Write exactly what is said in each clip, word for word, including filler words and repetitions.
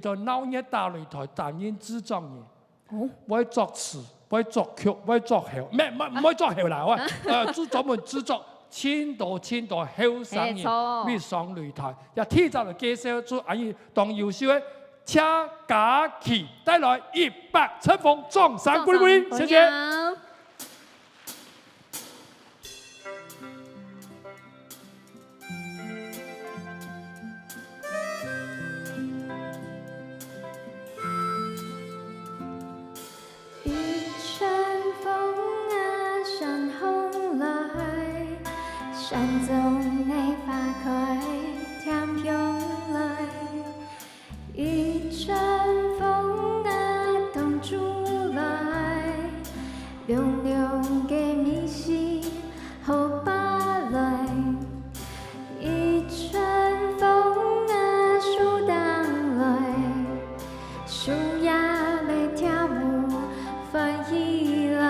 在鬧熱打擂台擔任製作人，哦。會作詞，會作曲，會作喉，毋係，毋係，毋會作喉啦，哦，呃，專門製作盡多盡多後生人，嘿，著哦。會上擂台。也提早來介紹，就恁樣當優秀个謝家祺，帶來一百陣風，掌聲鼓勵鼓勵，掌聲，謝謝。歡迎。 一陣風啊，山風來，山中个花開添香來。一陣風啊，冬至來，涼涼个味緒好爬來。 一陣風啊，樹頂來，樹葉仔跳舞歡喜來。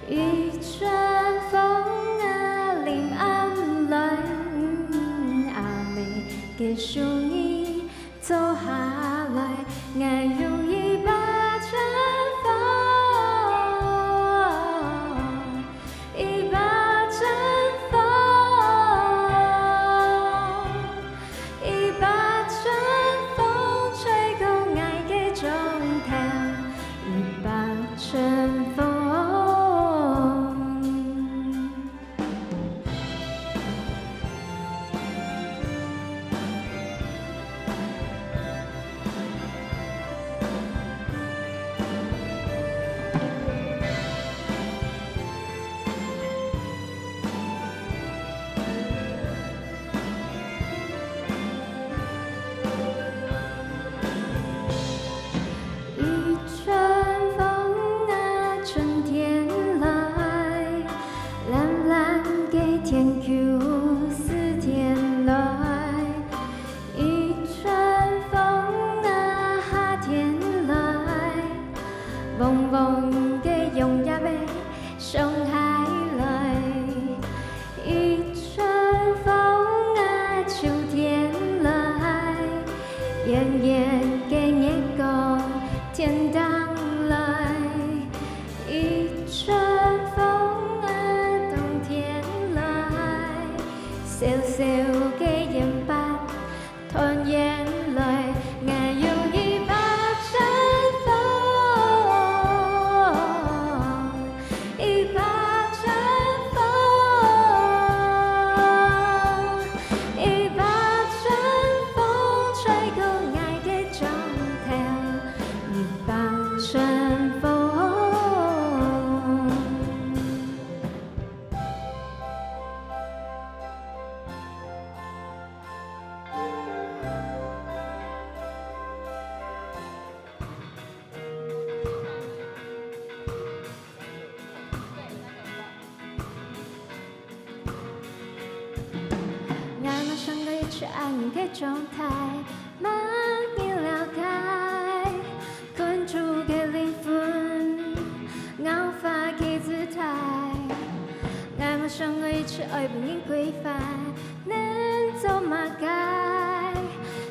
一陣風啊，臨暗來，阿姆个手藝 做下來，𠊎有一把春風，一把春風，一把春風吹過𠊎个莊頭，一把春風。 一陣風啊，春天來，藍藍个天空，四天來。一陣風啊，夏天來，黃黃个榕葉仔 送下來。一陣風啊，秋天來，圓圓个月光天頂來。一陣風啊，冬天來，燒燒个煙花 團圓來，𠊎有一把春風，一把春風，一把春風吹過𠊎个莊頭，一把春風。 𠊎嘛想愛一隻恁樣个狀態，麼人了解？困住个靈魂，咬花个姿態。𠊎嘛想愛一隻愛分人規範， 能做麼个？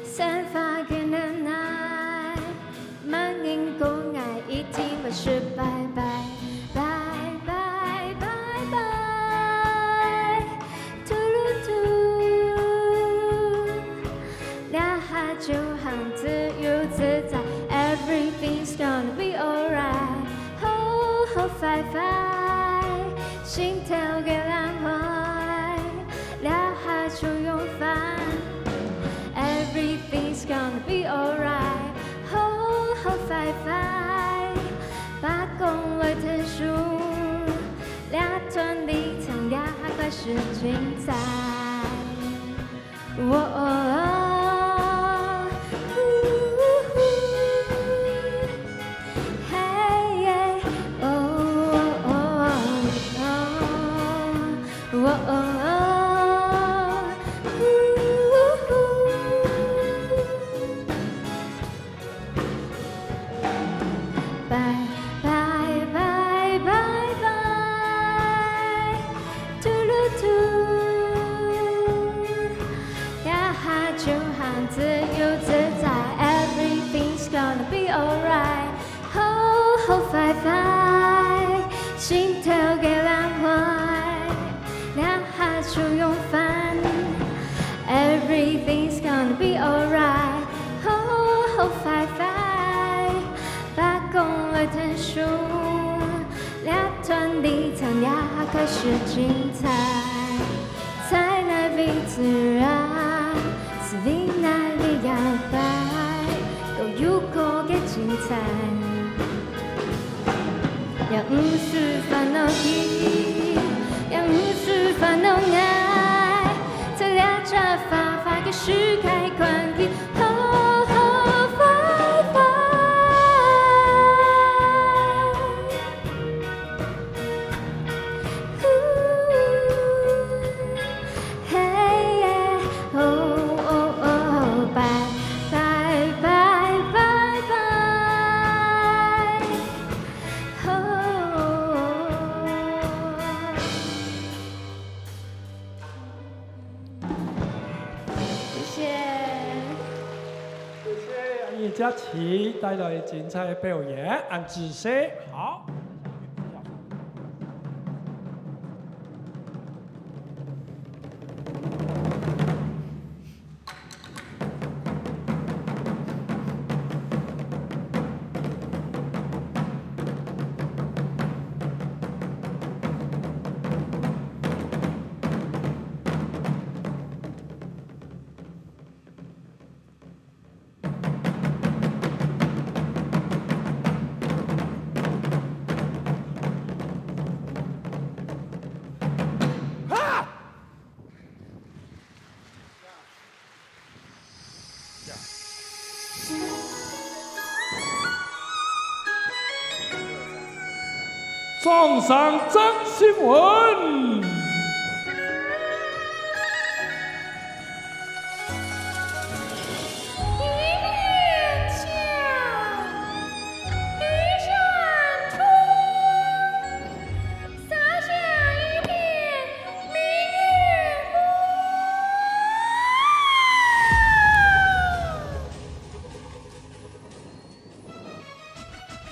生活个能耐，麼人講𠊎一定會失敗。Bye bye bye bye bye，嘟嚕嘟，這下就行自由自在。Everything's gonna be alright，好好壞壞，心頭个藍海。 這下就勇敢，everything's gonna be alright，好好壞壞，把講話吞收，這段旅程這下開始精彩。喔喔喔，呼呼呼。 嘿耶，喔喔喔喔喔喔喔喔。Bye bye bye bye bye，嘟嚕嘟，這下就行自由自在。Be alright，好好壞壞，心頭个人壞，這下就勇敢。Everything's gonna be alright，好好壞壞，把功來聽數，這段旅程也開始精彩。 在哪位自然，是為哪位搖擺，各有各个精彩。也毋使煩惱佢，也毋使煩惱𠊎，在這隻花花个世界，看佢好好壞壞。 嘿耶，哦哦哦，拜拜拜拜拜，哦。謝謝。謝謝楊怡佳琪帶來精彩个表演，恁仔細，好。 掌聲，掌聲，掌聲！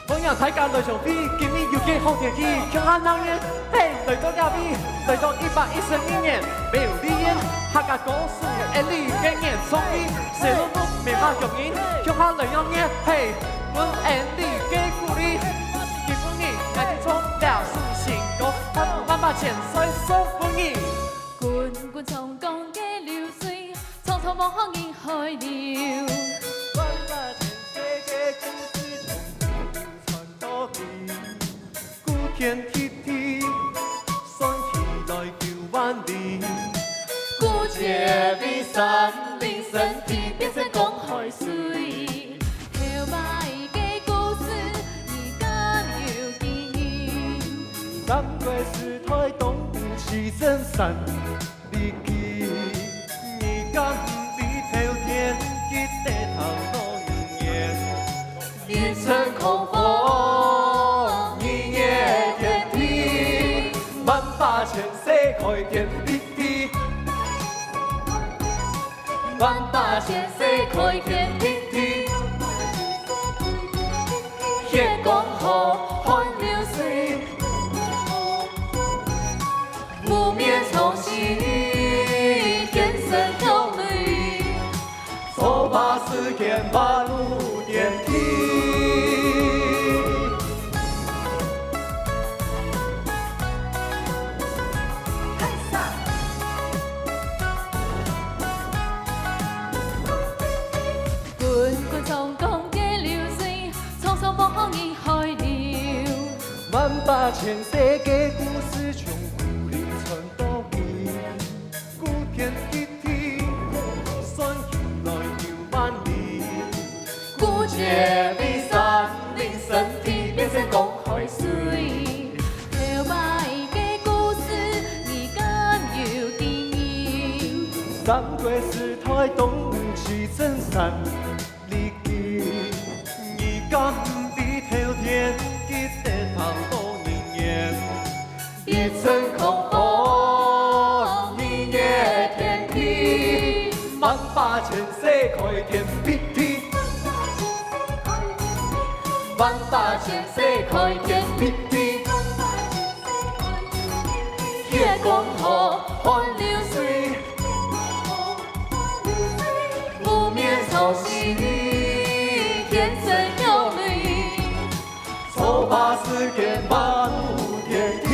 歡迎大家來相會，今日又見好天氣，共下鬧熱，嘿，來到這位，來到一百一十二年，苗栗縣客家歌手个恁仔个演唱會，細路哥、媽媽、大人，共下來鬧熱，嘿，分恁仔个鼓勵。今晡日，𠊎兜唱這首新歌，萬八千歲送分你。滾滾長江个流水， 長長無好人海流。萬八千歲个故事從故鄉傳到今，古天地地，算起來九萬里。古鐵為山，靈山地，變成江海水。頭擺个故事，你敢有記憶？三國時代，東吳去征山。 你去，你敢毋知透天，佢得頭路人言，一層狂風，日夜天地，萬八千歲開天闢地，萬八千歲開天闢地，血江河，汗流水。 無眠長息，天生強銳，造化世間萬物天地。滾滾長江个流水，長長無好人海流。萬八千歲个故事，從故里傳到今，古天地地，算起來九萬里。古鐵為山，靈山地，變成江海水。頭擺个故事，你敢有記憶？三國時代，東吳去征山。 你去，你敢毋知透天，佢得頭路人言，一層狂風，日夜天地，萬八千歲開天闢地。萬八千歲開天闢地，天公好，寒流水，無眠草溪，天生有綠意，初八時間萬物天地。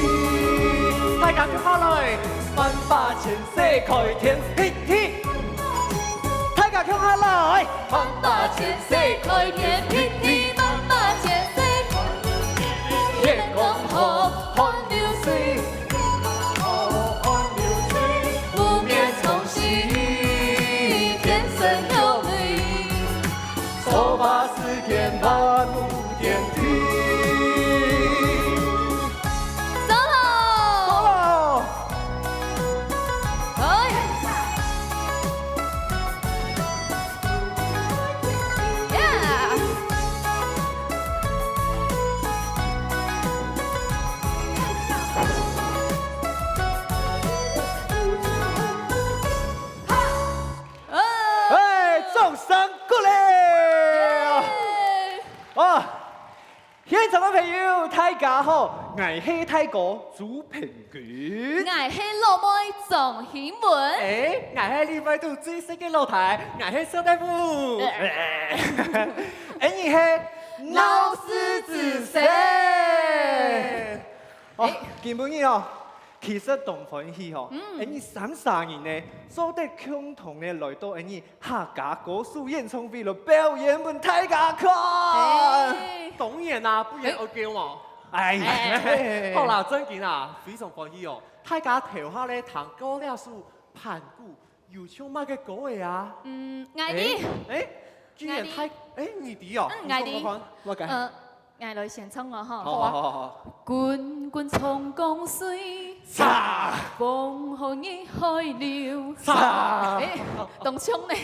大家共下來，萬八千歲開天闢地，大家共下來。 萬八千歲開天闢地，萬八千歲開天闢地，天公好，寒流水，無眠草溪，天生有綠意，初八時間萬物天地。Solo！Solo！哎。 Yeah！哎，掌聲鼓勵！耶！哇！ 現場个朋友，大家好，𠊎係大哥朱平君。𠊎係老妹張興文。哎，𠊎係這位肚最細个老弟，𠊎係小弟婦。哎，你係鬧事之神。哦，哎。今晡日哦，其實當歡喜吼，嗯。哎，你三儕人呢，做得共同呢來到哎你 客家歌手演唱會來表演分大家看。哎。當然啦，不然哎。愛叫哦。哎。哎。好啦，正經啊，非常歡喜哦。大家頭下咧聽過這首盤古，有唱麼个歌仔啊？嗯，𠊎知。哎，哎，既然大，𠊎知。哎，你知哦？嗯，𠊎知。你講我看。麼个？呃， 𠊎來先唱哦，吼。好啊，好啊，好啊。滾滾長江水，嚓！黃河入海流。嚓！哎，當像呢。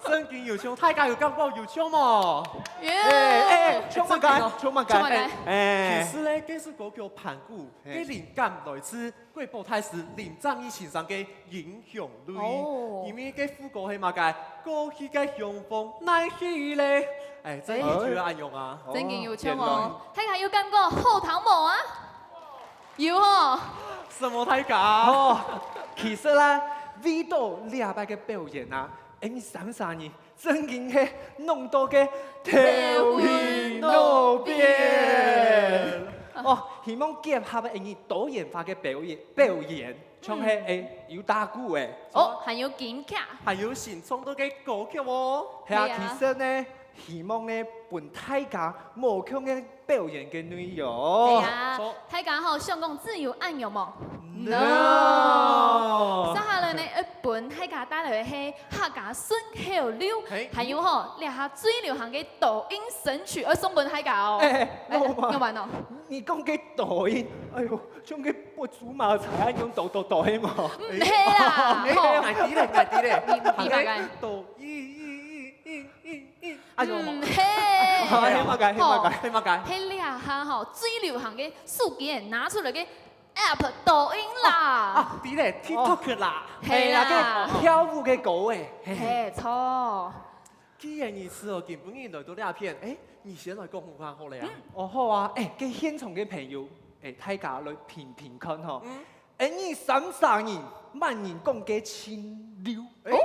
正經有像，大家有感覺有像無？耶！哎，哎，像麼个？像麼个？像麼个？哎，哎。其實呢，這首歌曲盤古，嘿。這靈感來自 國寶大師林正義先生个《英雄淚》，哦。因為該副歌係麼个？過去个雄風哪去咧？哎，正經就恁樣啊。哎。正經有唱哦。哦，原來。大家有感覺好聽無啊？有吼。什麼大家？哦，其實啦，為到這擺个表演啊，𠊎三儕人 正經係弄到个頭暈腦變。哦，希望結合个𠊎多元化个表演，表演，像係，嗯。誒，有打鼓誒。哦，還有京劇。還有新創作个歌曲哦。係啊，係啊。其實呢，希望呢，分大家無共个 表演个內容。係啊，大家好，想講只有恁樣無？No！No！接下來呢，愛分大家帶來个係客家順口溜，嘿。還有吼，這下最流行个抖音神曲，愛送分大家哦。哎，哎，老妹，愛還哦。你講个抖音，哎喲，像个博主嘛，才恁樣抖抖抖，係無？毋係啦，哎，吼。𠊎知咧，𠊎知咧。你，你大概。抖音，音，音，音，音。 哎喲，嗯，係。係麼个？係麼个？吼，係麼个？係這下吼，最流行个手機拿出來个app抖音啦。啊，知咧，TikTok啦。係啦。係啦，該跳舞个歌誒。係，著。既然如此哦，今晡日來到這片，誒，你先來講看好咧啊。嗯。哦，好啊，誒，該現場个朋友，誒，大家來評評看吼。嗯。 𠊎你三儕人，麼人講个盡溜？誒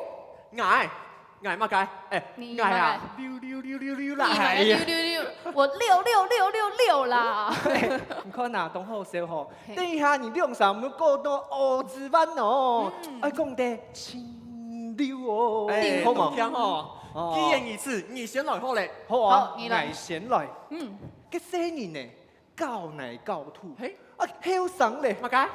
，𠊎，𠊎麼个？誒，你麼个？𠊎啊，溜溜溜溜溜啦。你麼个溜溜溜？我六六六六六啦。誒，你看啊，當好笑吼。嘿。等一下你兩儕毋好搞到耳子彎哦。嗯。愛講得盡溜哦。誒，好無？當聽哦。哦。既然如此，你先來好咧。好啊，好，你來。𠊎先來。嗯。該細人呢， 搞泥搞土。嘿？啊，後生咧。麼个？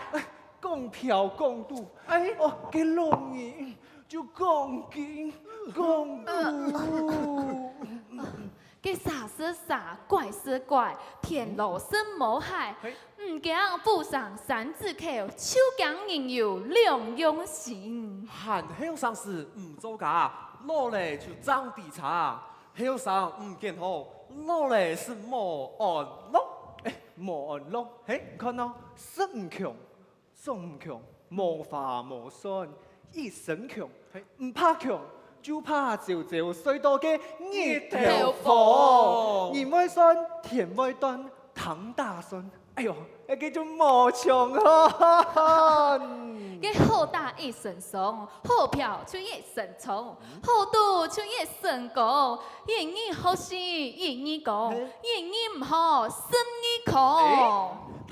講嫖講賭。哎。哦，該老人就講經講古。該蛇食蛇，怪食怪，田螺食毛蟹。嘿。毋驚虎生三子口，就驚人有兩樣心。還後生時毋做家，老咧就爭知差。 後生毋見好，老咧食無安樂。誒，無安樂，嘿，看哦，食毋窮，著毋窮，無花無孫，一身窮，嘿。毋怕窮，就怕朝朝睡到該日頭紅。日頭紅。人會算，天會斷，聽打算。哎喲，該就無像好。該好打一身傷，好飄就一身長，好賭就一身高。一日好食一日高，嘿。一日毋好十日苦。哎，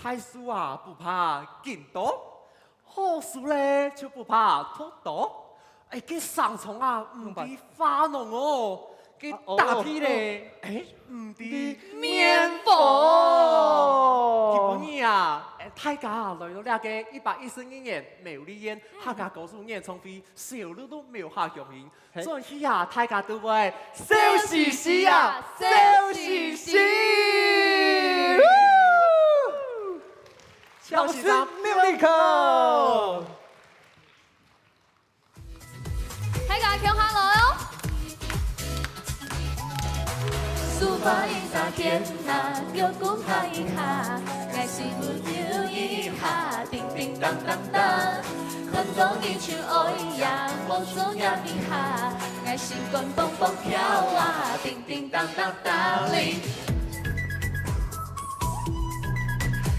大樹啊，不怕緊倒。 好樹咧，就不怕毒倒。哎，該生蟲啊，毋知化膿哦。該打屁咧，哎，毋知面黃。今晡日啊，哎，大家來到這个一百一十二年苗栗縣客家歌手演唱會，小鹿鹿苗下鄉音， 嘿。轉去啊，大家都會笑嘻嘻啊，笑嘻嘻。笑嘻嘻。Miracle。大家共下來哦。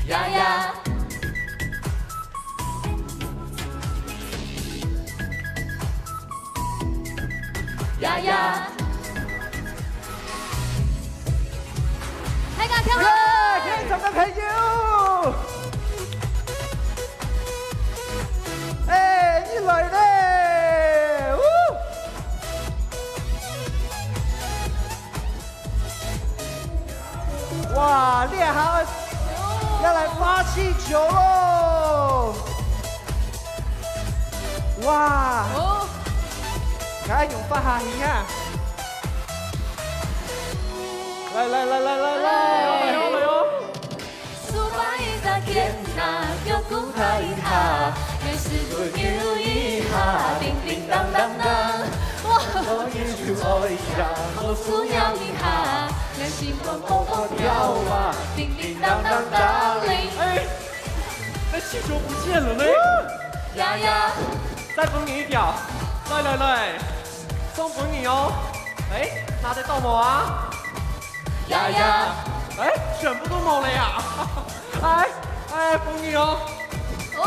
呀呀。呀呀。大家跳！耶，現場的朋友。哎，你來咧！嗚！ 哇，厲害！要來發氣球嘍！哇！哦。來，用發下去啊！來，來，來，來，來，來！來喲，來喲！ 哎，那氣球不見了呢。呀呀。再分你一條，來來來，送分你哦。哎，拿得到無啊？呀呀。哎，全部都無了呀。哎，哎，分你哦。哦。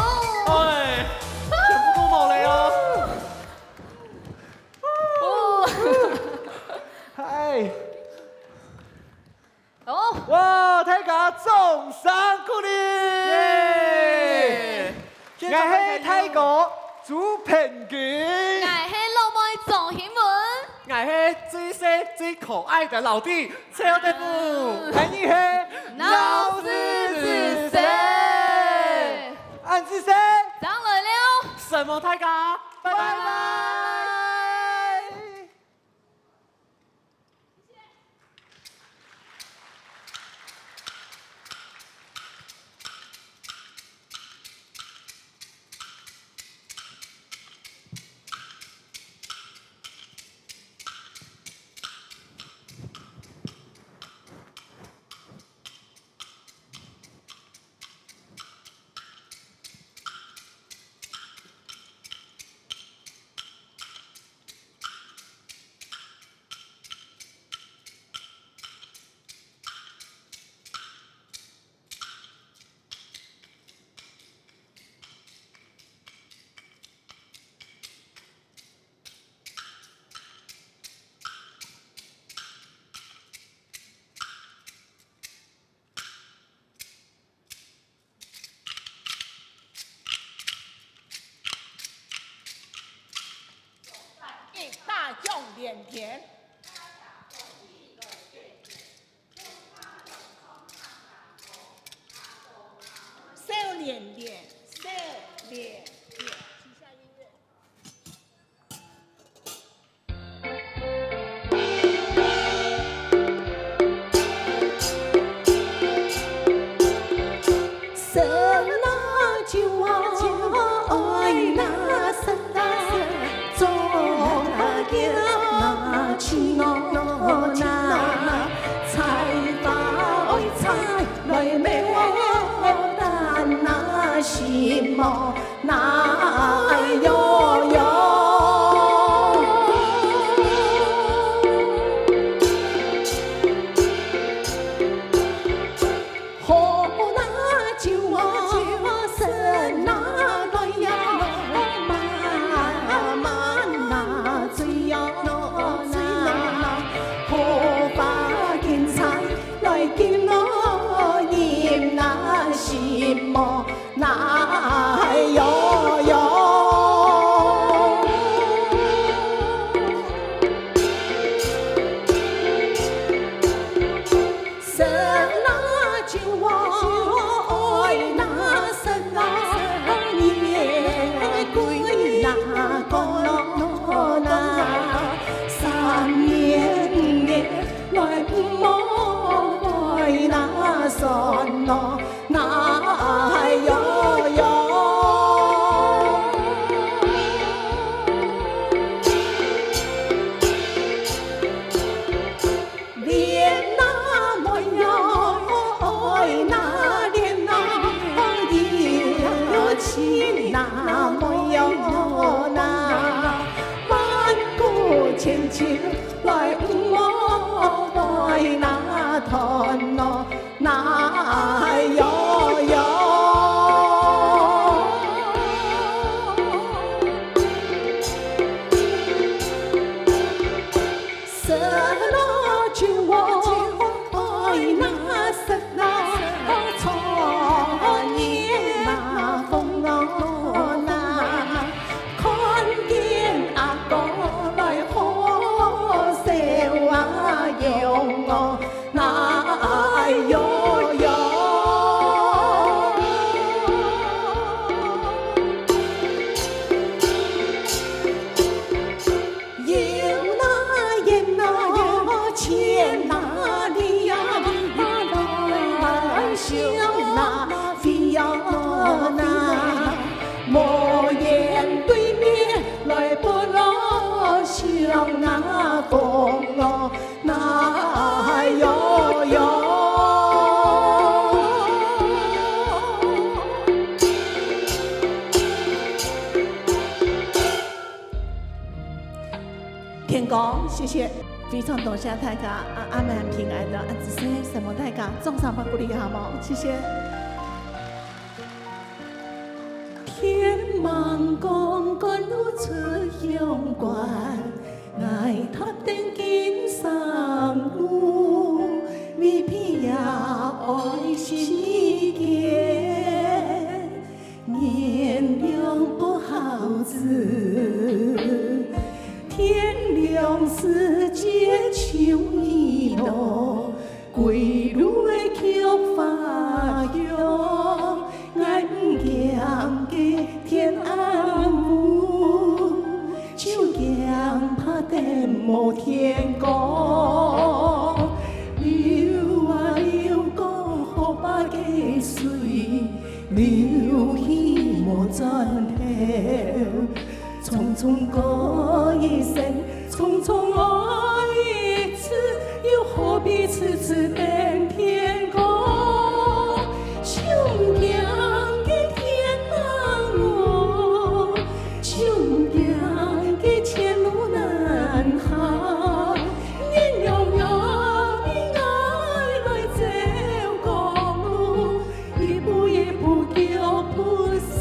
哎，全部都無了呀。哦。嗨。哦。哇，大家掌聲鼓勵！耶！ 𠊎係大哥朱平君。𠊎係老妹張興文。𠊎係最細最可愛的老弟，臭豆腐。𠊎係老師子生。恁仔細。正來尞。承蒙大家，拜拜。拜拜。一打響連天。笑連連，笑連連。就我愛那神啊，你歸那個咯那，三年五年來莫愛那神咯，那喲喲。連那妹喲，愛那連那，有情那妹喲那，萬古千秋來莫愛那斷咯，那喲喲。 十六九我愛那十六，初年那風哦那，看見阿哥來好笑啊容哦，那喲喲。 有那緣那緣，千那里呀，來相那飛呀那，無緣對面來不落相那風哦，那喲喲。 天公，謝謝，非常多謝大家，啊，阿們平安的，啊，只是什麼大家，掌聲鼓勵一下無？謝謝。天網恢恢，趕路出鄉關，𠊎踏等金山路，未必也愛時間。 原諒不孝子，天良時節就已老，歸路个菊花香，𠊎毋驚該天暗烏，就驚怕等無天光。流啊流，過河壩个水， 流去無轉頭。匆匆過一生，匆匆愛一次，又何必痴痴等天光？就毋驚該天暗哦，就毋驚該前路難行。 原諒𠊎，𠊎來走過路，一步一步腳步深。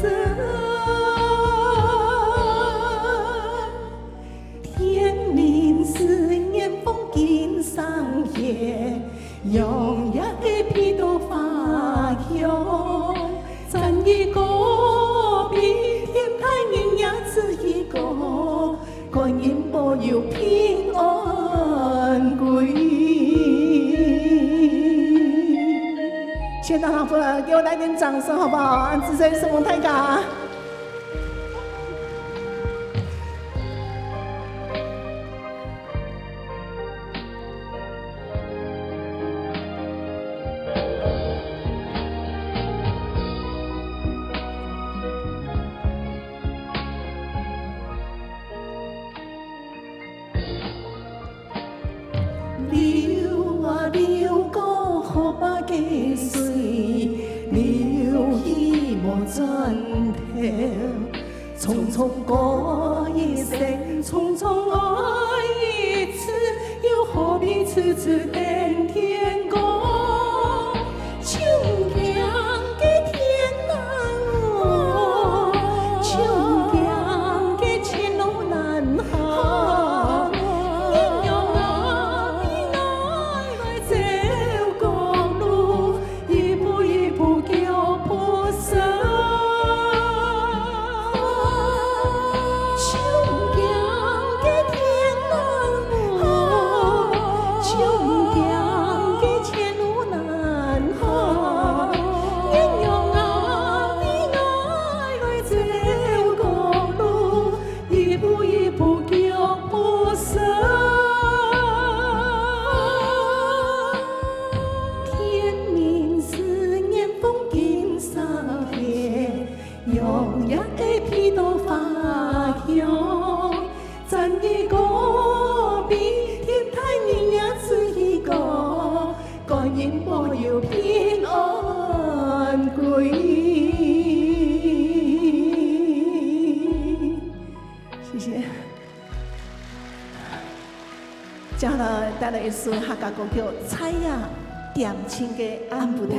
天明時，雁飛近山歇，揚起个被竇花香，站在高邊，天大人也志氣高， 觀音保佑平安歸。現場好不好？給我來點掌聲好不好？恁仔細，承蒙大家。 流啊流，過河壩个水，流去無轉頭。匆匆過一生，匆匆愛一次，又何必痴痴等天光？ 就毋驚該天暗哦，就毋驚該前路難行。原諒𠊎，𠊎來走過路，一步一步腳步深。就毋驚該天暗哦，就毋驚接下來帶來一首客家歌曲《在這恬靜个暗晡頭》。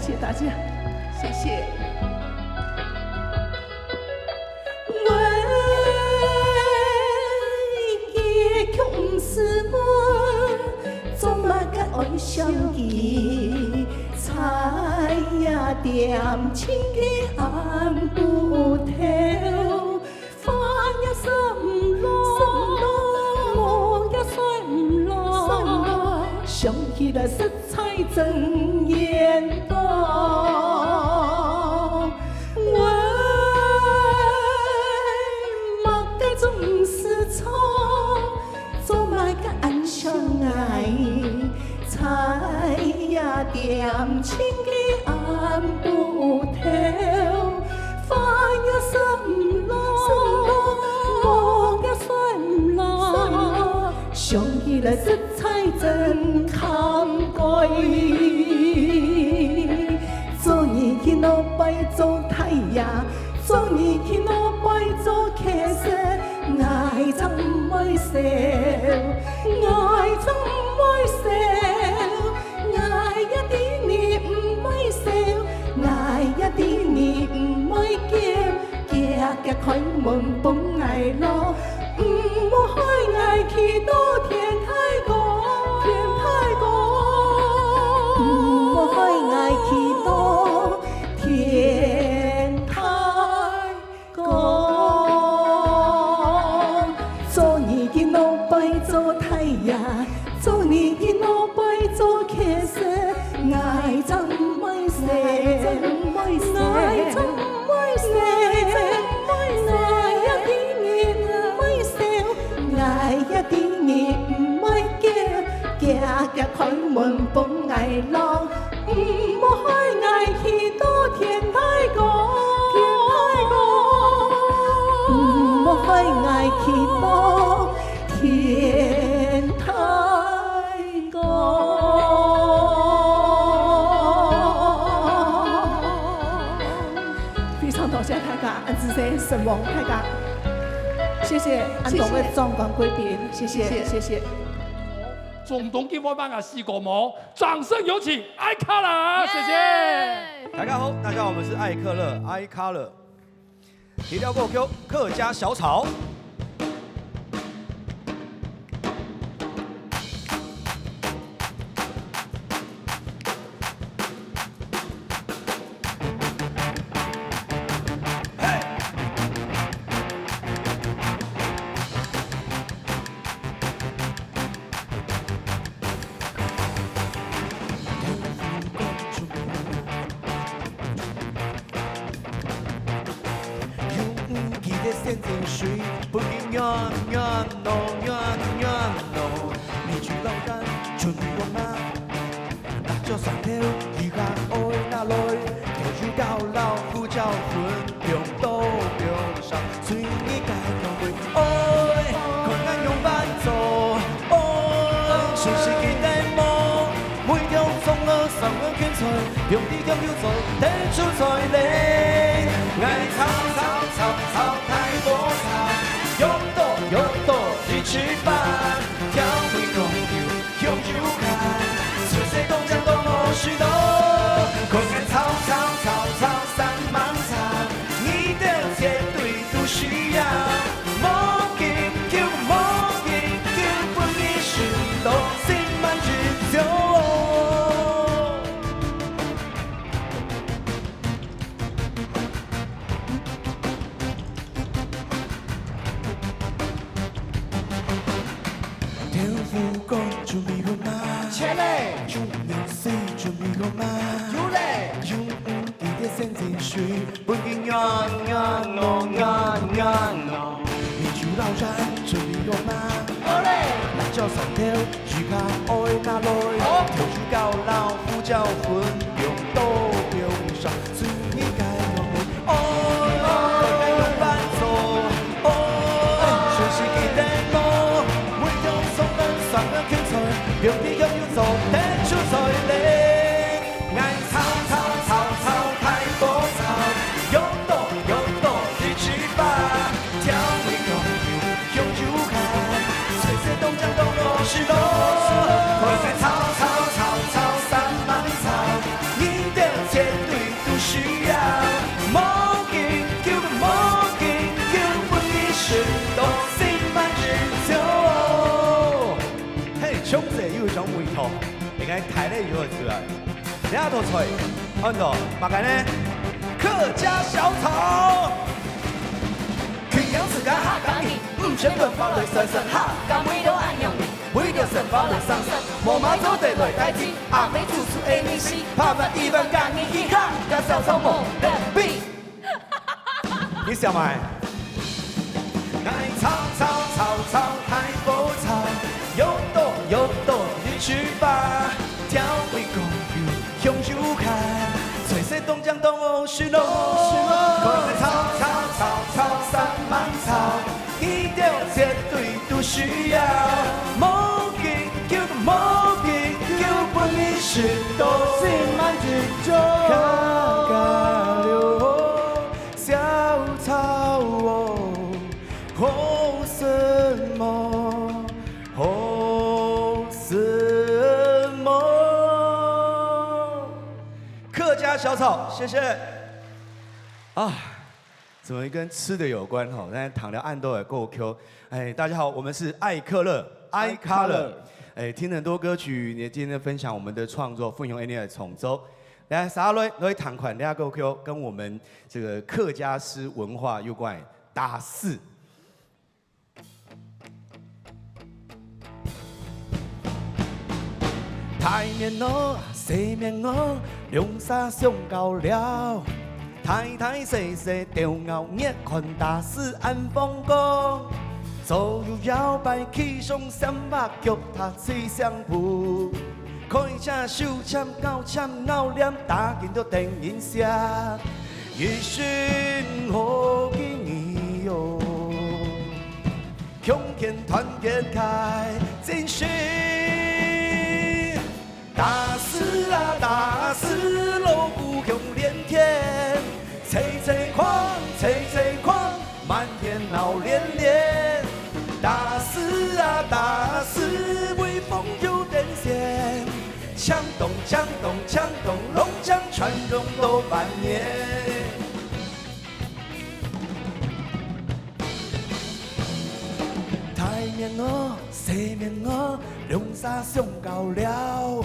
謝謝大家，謝謝。非常多謝大家，恁仔細，承蒙大家。謝謝恁多个壯觀貴賓，謝謝，謝謝。謝謝。中東个伙伴啊，試過無？掌聲有請艾克勒，謝謝。大家好，大家好，我們是艾克勒，艾克勒。 第一條歌曲《客家小炒》。真水，分佢軟軟咯，軟軟咯。你去老遠準備好嗎？辣椒蒜頭，一下愛拿來，調油膏、老胡椒粉，放到放上，隨你个口味。愛，看𠊎仰般做。愛，試試佢得無？每條蔥啊、蒜啊、芹菜，用力用力做，得出菜嘞。愛炒炒炒炒大火炒，用到用到一起翻，調味講究香油看，菜色當香當好食咯。看𠊎炒炒炒炒三萬炒，你兜絕對都需要。無緊張，無緊張，分你食到心滿意足。 豆腐乾準備好嗎？切嘞！豬肉絲準備好嗎？有嘞！用湯記得先浸水，分佢軟軟咯，軟軟咯。米酒老жан準備好嗎？好嘞！辣椒蒜頭，魚蝦愛拿來，好。調酒膏、老胡椒粉，用刀用上。 嘿，像這有一種味道，應該大家有會知啊。這道菜安到麼个呢？客家小炒。 你想嘛？客家小炒，謝謝。啊，怎麼跟吃的有關吼？但是談到恁多个故鄉。哎，大家好，我們是愛客樂，愛客樂。哎，聽很多歌曲，也今天分享我們的創作，分享恁樣个創作。來，接下來，來談款，大家故鄉跟我們這個客家詩文化有關，打四。 大棉襖，細棉襖，兩儕相交了。大大細細鬥咬，越看打四恁風光。左右搖擺，企上三百，腳踏七相步。開車手籤咬籤咬唸，打緊到等人寫。一身好記憶喲。 共建團結開，真實。打四啊，打四，鑼鼓響連天。吹吹狂，吹吹狂，滿天鬧連連。打四啊，打四，威風又登仙。鏘咚，鏘咚，鏘咚，龍江傳榮到萬年。 大棉襖，細棉襖，兩儕相交了。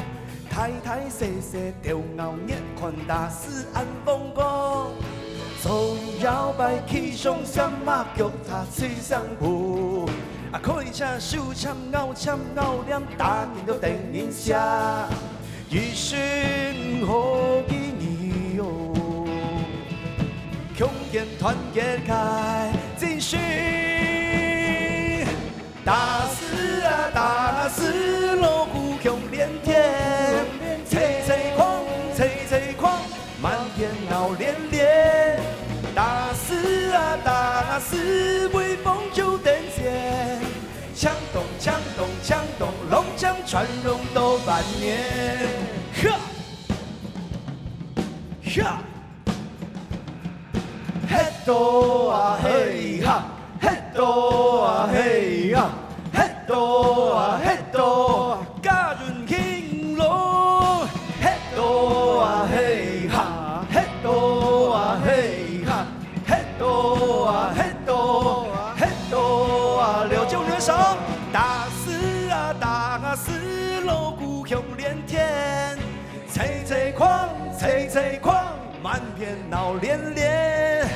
大大細細鬥咬，越看打四恁風光。左右搖擺，企上三百，腳踏七相步。啊，開車手籤咬籤咬唸，打緊到等人寫。 一身好記憶喲。共建團結開，真心。大师啊，大师，锣鼓響連天，吹吹狂，吹吹狂，满天闹连连。大师啊，大师，威风九等仙。锵咚锵咚锵咚，龙江传龙多万年。哈！哈！嘿多啊嘿哈，嘿多啊嘿哈，嘿多啊嘿多，家人兴隆。嘿多啊嘿哈，嘿多啊嘿哈，嘿多啊嘿多，嘿多啊，六九人手。大师啊，大师，锣鼓响连天，吹吹狂，吹吹狂，满天闹连连。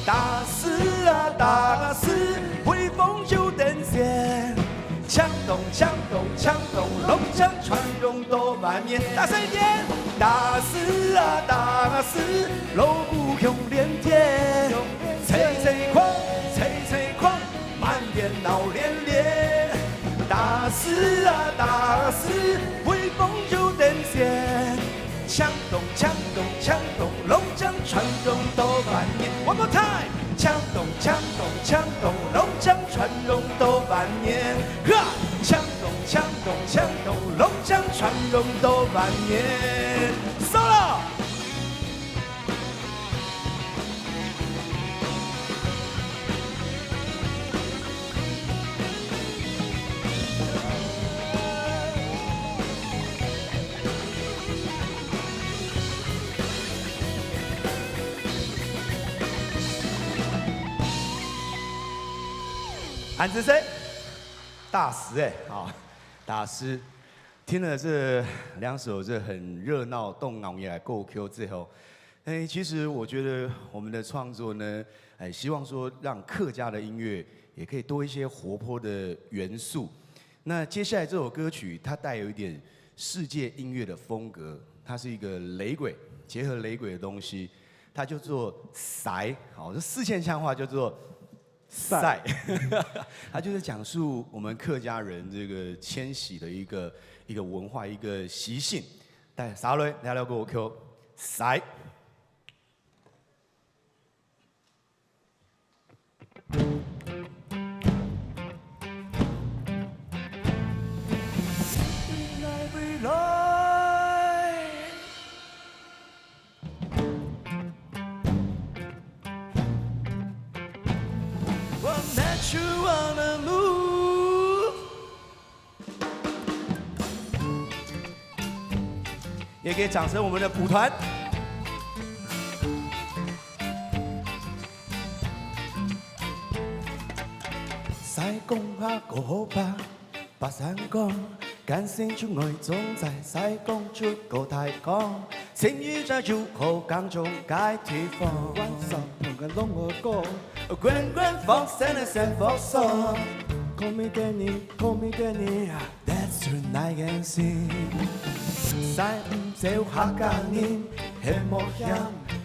大师啊，大师，威风九等仙。锵咚锵咚锵咚，龙江传龙多万年。大声一点！大师啊，大师，锣鼓响连天，吹吹狂，吹吹狂，满天闹连连。大师啊，大师，威风九等仙。锵咚锵咚锵咚，龙江传龙多万年。One more time！锵咚锵咚锵咚，龙江传龙多万年。哈！锵咚锵咚锵咚，龙江传龙多万年。Solo！恁仔細，大師哎，啊，大師，听了这两首这很热闹动脑筋的歌曲之后，哎，其实我觉得我们的创作呢，哎，希望说让客家的音乐也可以多一些活泼的元素。那接下来这首歌曲，它带有一点世界音乐的风格，它是一个雷鬼，结合雷鬼的东西，它叫做塞，好，这四线腔话叫做塞，它就是讲述我们客家人这个迁徙的一个一个文化一个习性。但啥嘞？聊聊给我 Q 塞。也给掌声，我们的舞团。西貢下个好吧，白山講，干性出外種在西貢出个大江，成語在入口港中該地方。晚上同个龍哥哥，滾滾放生的生活上。Call me Danny, call me Danny, that's tonight and see。西毋走客家人，係無嫌，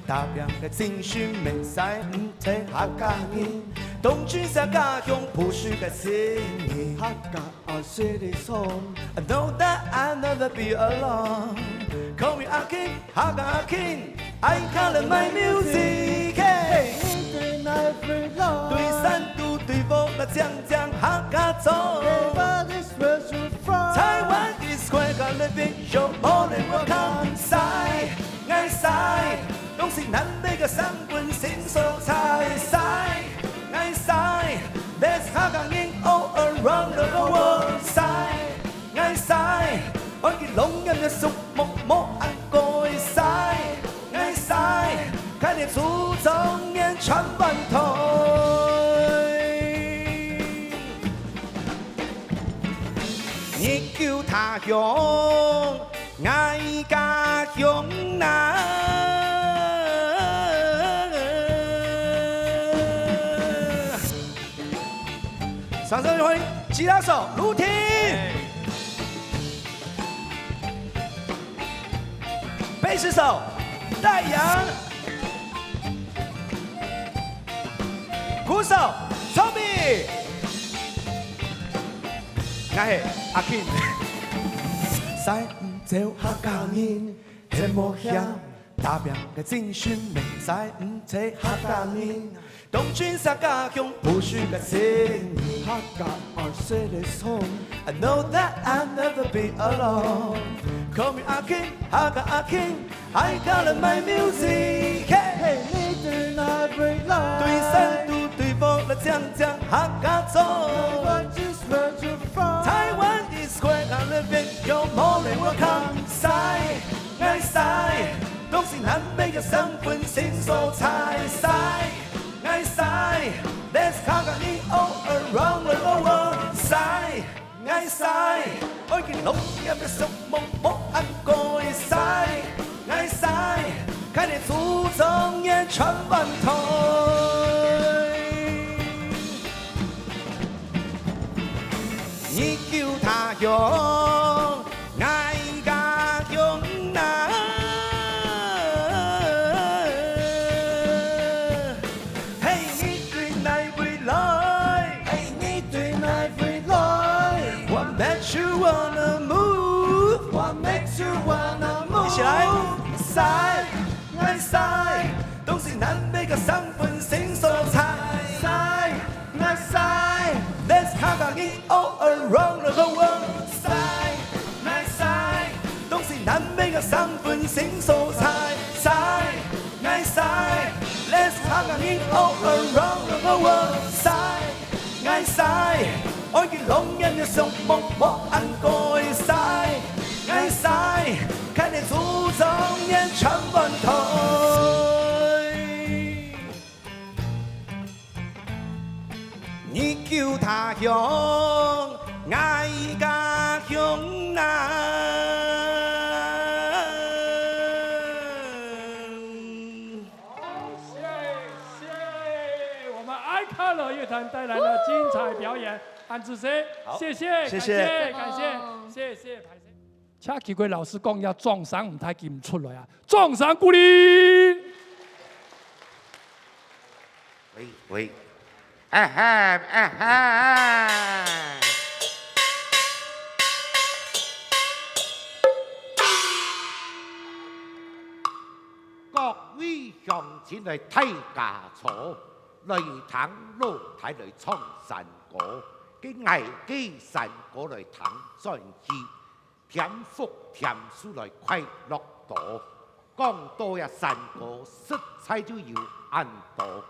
打拼个精神，乜西毋走客家人，當真係家鄉不輸个情誼。客家 Our city song. I know that I'll never be alone. Call me Akin, Haga Akin. I call it my music. Hey. Each and every line. 對山肚對屋，那靚靚客家莊。Everybody's where you from. Taiwan is where I live in. You're more than welcome. 西，𠊎西，東西南北个三分新所在。西，𠊎西。 Let's Hakka人all around the world。西，𠊎西，愛佢龍眼个樹木無恁高。西，𠊎西，看你祖宗言傳萬代。日久他鄉 𠊎家鄉啊！掌聲歡迎吉他手盧婷，貝斯手戴陽，鼓手，𠊎係阿King。使毋走客家人，係無嫌，打拚个精神，使毋走客家人。當真自家鄉，不輸个情。客家are said is home。I know that I'll never be alone。Call me阿King，客家阿King。 I got my music，嘿，你對哪位來？對山肚對屋來唱唱客家莊。Taiwan is where you from。Taiwan is where I live in，有無人我看。使，𠊎使，東西南北个三分新所在。使，𠊎使，Let's Hakka all around the world。使， 𠊎使，愛佢濃豔个色目無恁高个使，𠊎使，看你祖宗也全換台。你救他鄉，𠊎家鄉啊。 嘿，你對哪位來？嘿，你對哪位來？What makes you wanna move？What makes you wanna move？一起來。使，𠊎使，東西南北个三分新所在。使，𠊎使，Let's Hakka all around the world。使，𠊎使，東西南北个三分新所在。使，𠊎使，Let's Hakka all around the world。使，𠊎使，愛佢濃豔个色目無恁高个使，𠊎使，看你祖宗也全換台。 你救他鄉，𠊎家鄉啊。好，謝謝我們Icolour樂團帶來的精彩表演，恁仔細，好，謝謝，謝謝。感謝，感謝，哦。謝謝，拍謝。 請奇怪老師講，這掌聲毋太緊出來啊！掌聲鼓勵！喂，喂，啊哈，啊哈！各位鄉親來大家坐，來聽老弟來唱山歌，該𠊎个山歌來聽轉去。 添福添壽來快樂多。講到這山歌，實在就有恁多，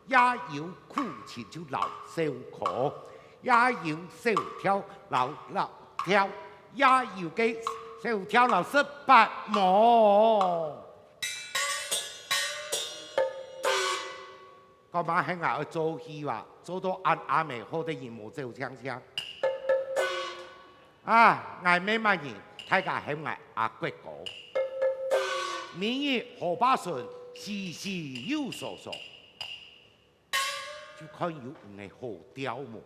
也有苦情就摎笑科，也有小調摎老調，也有个小調摎十八摸。講麼个𠊎愛做戲哇，做到恁阿姆好得人無走淨淨。 啊，𠊎乜麼人，大家喊𠊎阿國哥。每日河壩脣，時時有所所，就看有毋係好釣無。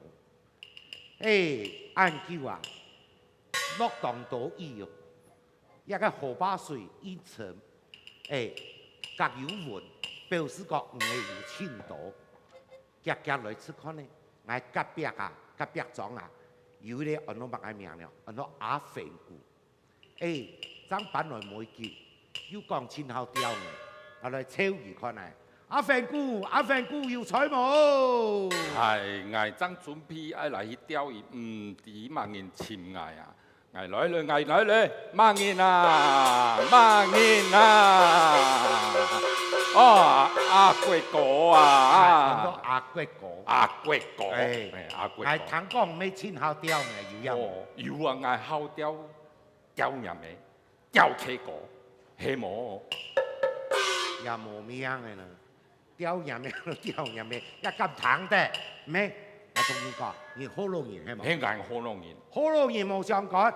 欸，恁久啊，落當多雨哦。這个河壩水一沉，欸，甲有紋，表示講毋係有盡多。 遽遽來試看呢，𠊎隔壁啊，隔壁莊啊，有一個安到麼个名了，安到阿凡牯。欸，正搬來無幾久，又講盡好釣魚，𠊎來招佢看啊。阿凡牯，阿凡牯，有在無？唉，𠊎正準備愛來去釣魚，毋知麼人尋𠊎啊！ 𠊎來了，𠊎來了，麼人啊，麼人啊？哦，阿國哥啊！哎，安到阿國哥。阿國哥，哎，哎，阿國哥。𠊎聽講你盡好釣呢，有影無？哦，有啊，𠊎好釣，釣魚咩？釣客哥，係無？也無命个呢。 釣魚咩，釣魚咩，也敢聽得，咩？𠊎同你講，你學老人係無？係，𠊎學老人。學老人無相干，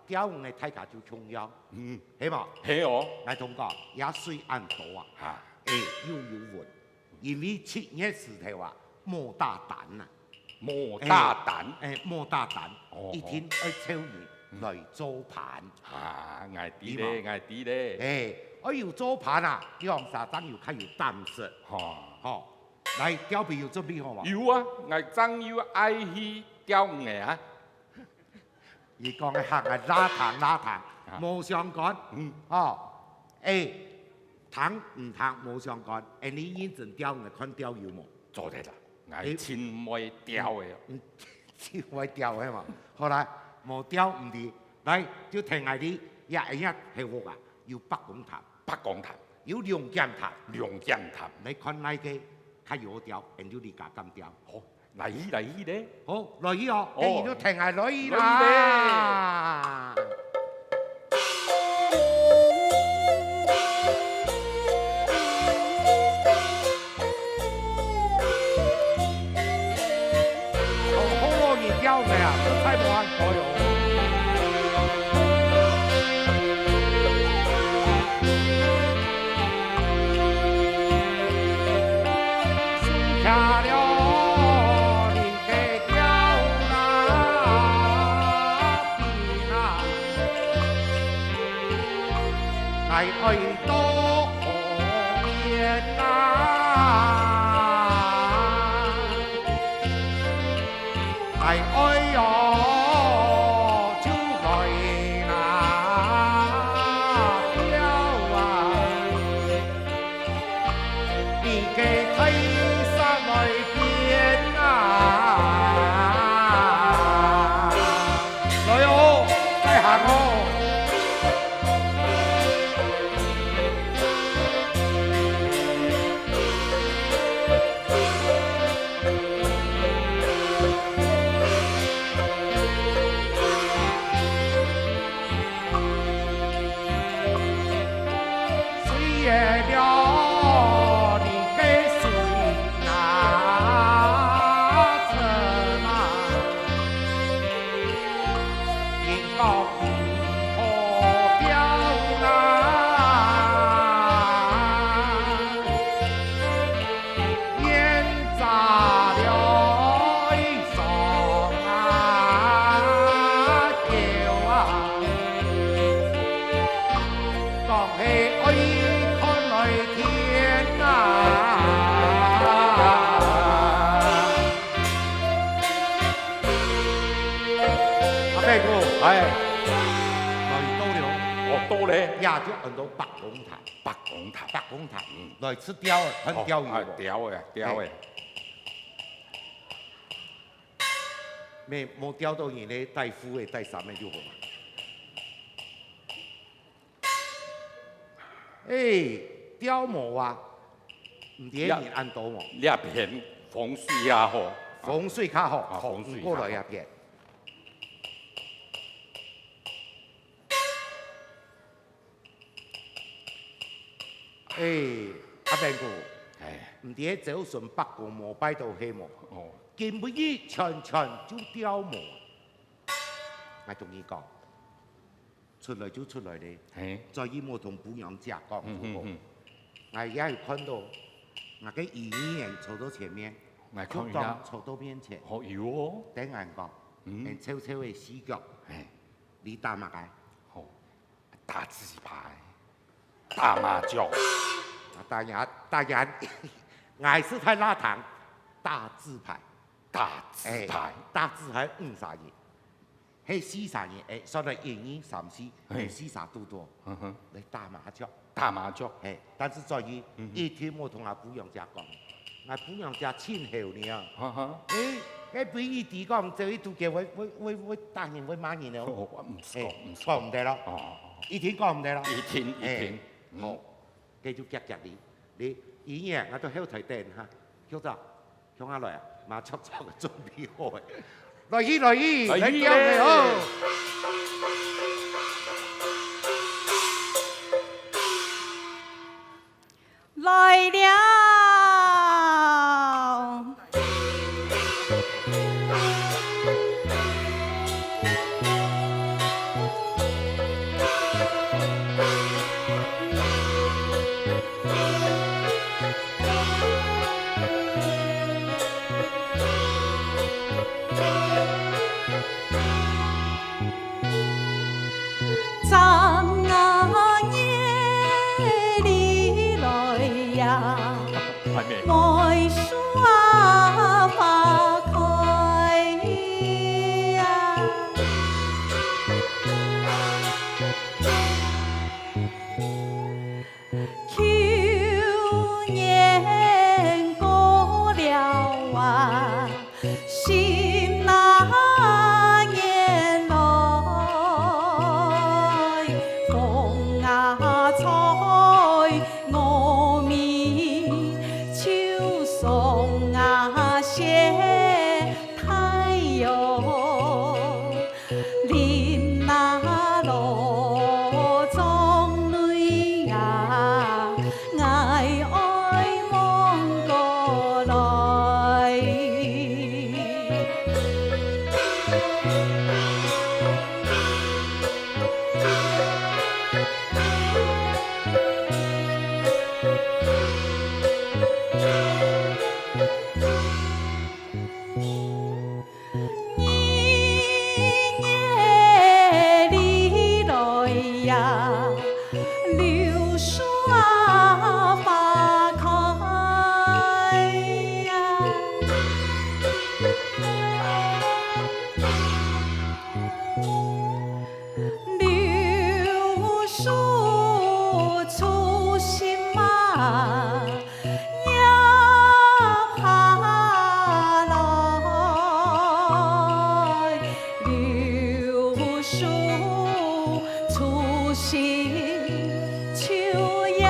釣魚个大家就重要，嗯，係無？係哦。𠊎同你講，這水恁多啊，哈，欸，又有紋，因為七月時頭啊，無打單啊。 無打單。欸，欸，無打單，哦，一定愛招人來做伴。啊，𠊎知咧，對無？𠊎知咧。欸，愛有做伴啊，兩儕正有較有膽識。吼。吼，來，調配有準備好無？有啊，𠊎正有愛去調魚啊。佢講个客語，拉糖拉糖，啊。無相干。嗯。哦，欸，糖毋糖無相干，欸，你認真調，𠊎看調有無？做得啦，𠊎真會調个。嗯，真會調个嘛。好啦，無調毋知，來，就聽𠊎哩，呀，哎呀，係屋啊，有八公壇。八公壇。有兩間壇。兩間壇。你看哪個較有調，俺就你家敢調。好。 來去，來去咧。好，來去哦，哦。哎，你都聽下來去啦。來去咧。哦，好咯，你調咩啊？這太無安排哦。 來哦，再行哦。 阿伯哥，哎。來到了。哦，到咧。呀，就安到八公壇。八公壇。八公壇。嗯。來試調，看調有無？哦，哎，調个，調个。嘿。 無，無調到人咧，帶褲个、帶衫个就好啊。哎，調無啊？毋知人恁多無？這片風水較好。風水較好，啊，好，風水較好。毋過來這片。 哎，阿伯哥，哎。毋知朝晨伯公無拜到係無？哦。今晡日全全就調無。𠊎同你講，出來就出來咧，嘿。再去莫同餔娘姐講，嗯，好無？嗯，嗯。𠊎也有看到，𠊎个姨娘坐到前面，𠊎看一下。局長坐到面前。哦，有哦。等𠊎講，嗯。𠊎笑笑个死角，嘿。你打麼个？好。 打紙牌。打麻將。啊，當然，當然，𠊎係在拉糖，打紙牌。打紙牌。哎，打紙牌五儕人，係四儕人，哎，算來一二三四，嘿。係四儕堵到，嗯哼。來打麻將。打麻將。嘿，但是注意，嗯哼。一定莫同阿餔娘姐講。 𠊎餔娘姐盡好呢啊。哈哈。誒，該分佢知講，這一度佢會，會，會，會打人，會罵人哦。哦，毋使講，誒，毋使講。講毋得咯。哦，哦，哦。一定講毋得咯。一定，一定。誒，嗯。好，該就遽遽哩。你，姨娘，𠊎到後台等哈。局長，共下來啊，麻雀桌準備好誒。來去，來去，來去。來調个哦。 來了。梅樹啊，花開呀。舊年過了啊，新啊年來，風啊吹， 我們就送啊些太陽，淋啊羅莊內啊，𠊎愛望過來。 二月裡來呀，柳樹啊，花開呀。 柳樹初心啊，葉下來。柳樹初心，秋葉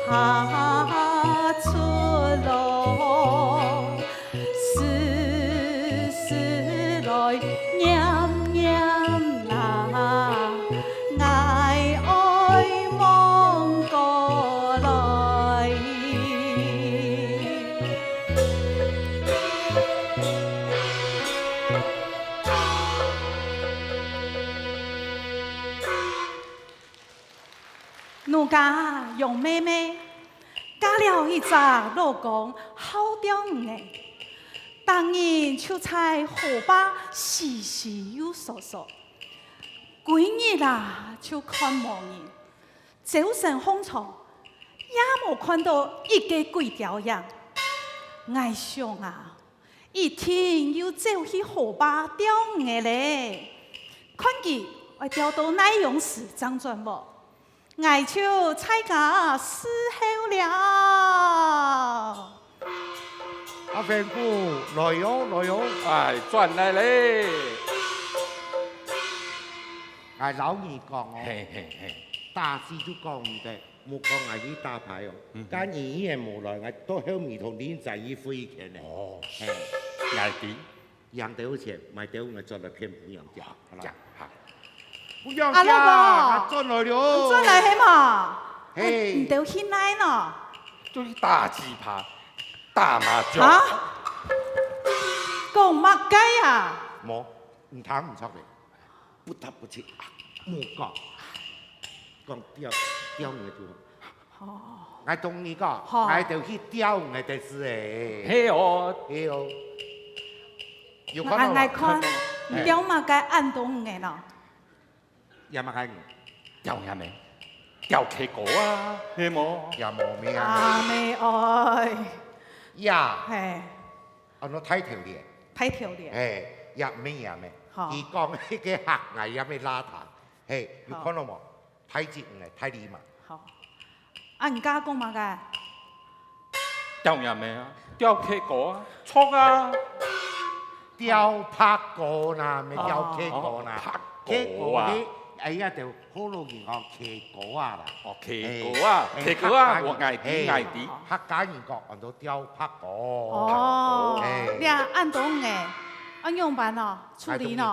下出來。 絲絲來，黏黏啊，𠊎愛望過來。 奴家楊妹妹嫁了一隻老公好釣魚仔，逐日就在河壩洗洗又挲挲，歸日啊就看無人，朝晨䟘床也無看到一個鬼鳥影。𠊎想啊， 一定又走去河壩釣魚仔咧。看佢愛釣到哪央時正轉屋，𠊎就在家伺候了。阿飛哥，來喲，來喲。哎，轉來咧。𠊎摎你講哦，嘿，嘿，嘿。打字就講毋得， 莫講𠊎去打牌哦，嗯哼。今日你也無來，𠊎到後尾同林仔去費錢呢。哦，嘿。𠊎知。贏兜錢，買兜𠊎轉來騙餔娘家，好啦。呀，好。餔娘家，阿老公，𠊎轉來了。轉來係無？嘿。你兜去哪呢？就去打紙牌，打麻將。啊？講麼个啊？無，你聽毋著咧。 不得不去啊，莫講，講釣，釣魚仔就好。哦。𠊎同你講，好。𠊎兜去釣魚仔个事欸。係哦。係哦。有看到無？𠊎，𠊎看，看到。你釣麼个恁多魚仔呢？也麼个魚？釣魚仔咩？釣溪哥啊，係無？也無咩啊。阿妹哀。呀。嘿。 安到大條咧。大條咧。嘿，也毋係也咩。好。佢講該個客，𠊎也毋係罅聽。嘿，有好。看到無？大隻魚仔，大利嘛。好。啊，你家講麼个？釣魚仔咩啊？釣溪哥啊，著啊。釣白哥啦，毋係釣溪哥啦。哦，白哥啊。溪哥咧，哎呀，就 河洛人講溪哥啊啦。哦，溪哥啊，嘿，溪哥啊，嘿，𠊎知，嘿，𠊎知。客家人講安到釣白哥。哦，嘿。這恁多魚仔，愛仰般哦，處理呢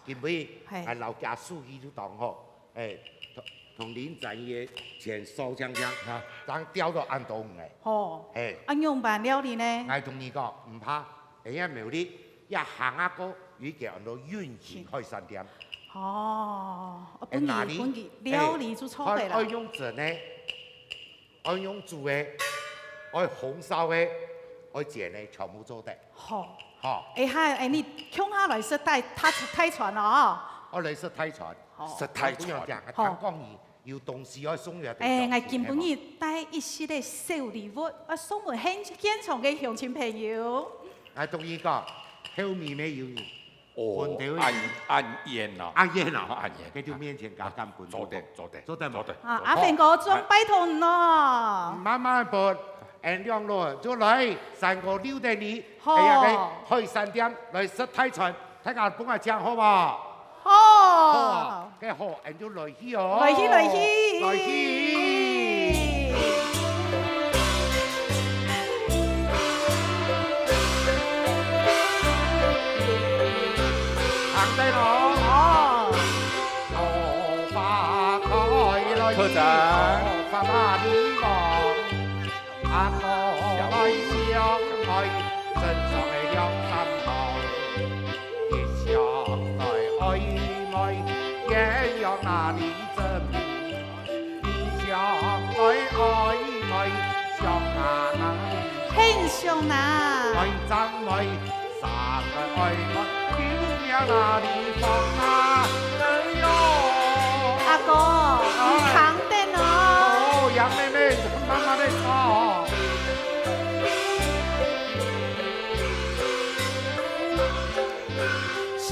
？𠊎同你講，今晡日，嘿。𠊎摎厥手藝就當好，嘿，同，同林仔个錢收淨淨，啊。正釣到恁多魚仔。好，嘿。愛仰般料理呢？𠊎同你講，毋怕， 哎呀，苗栗，這行啊過，有一間安到運興海產店。哦，分佢，哎，哪裡？分佢料理就著个啦。哎，愛用蒸个，愛用煮个，愛紅燒个，愛煎个，全部做得。好。好。哎，哈，哎，你共下來食大，大，大餐了哦。愛來食大餐。好。食大餐。不用講，好。聽講你有東西愛送予大家。哎，𠊎今晡日帶一息个小禮物，愛送分現，現場个鄉親朋友。𠊎同你講，後面乜有人。哦，分頭个人。恁，恁遠哦。恁遠哦。恁遠。該就面前加減分。做得，做得，做得無？做得。啊，阿凡哥，做得。拜託你咯。慢慢分，𠊎兩路就來，三個六等你，好。哎呀，該海產店來食大餐。 大家分𠊎請好無？好。好啊，該好，𠊎就來去哦。來去，來去。來去。行得咯。好。桃花開來，科長。桃花哪裡望？ 阿哥來相愛，身上个兩三行，一想來愛妹，鸳鸯哪裡整？二想來愛妹，想啊哪裡？很想啊。愛正妹， 三個愛妹，救命哪裡放啊？哎喲！阿哥，哎。你行等哦。哦，楊妹妹，慢慢地走。心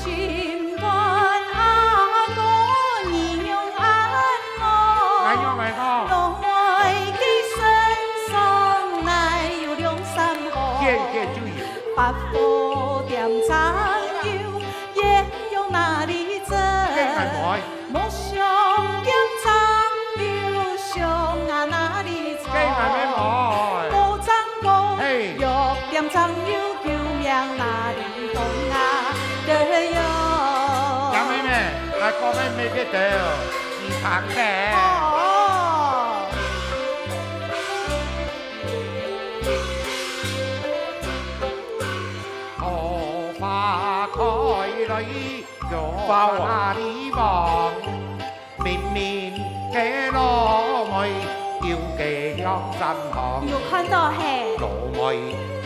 肝阿哥，你仰恁戇？𠊎仰會戇？老妹个身上哪有兩三行？現現就有。 百貨店正有，鸳鸯哪裡走？該𠊎妹。無相見正有相啊哪裡藏？該𠊎妹妹。無正講，嘿。藥店正有救命哪裡放啊？對喲。楊妹妹，𠊎講个每個都，你聽得。哦。 桃花開來，桃花哪裡望？明明个老妹，有个兩三行。有看到嘿。老妹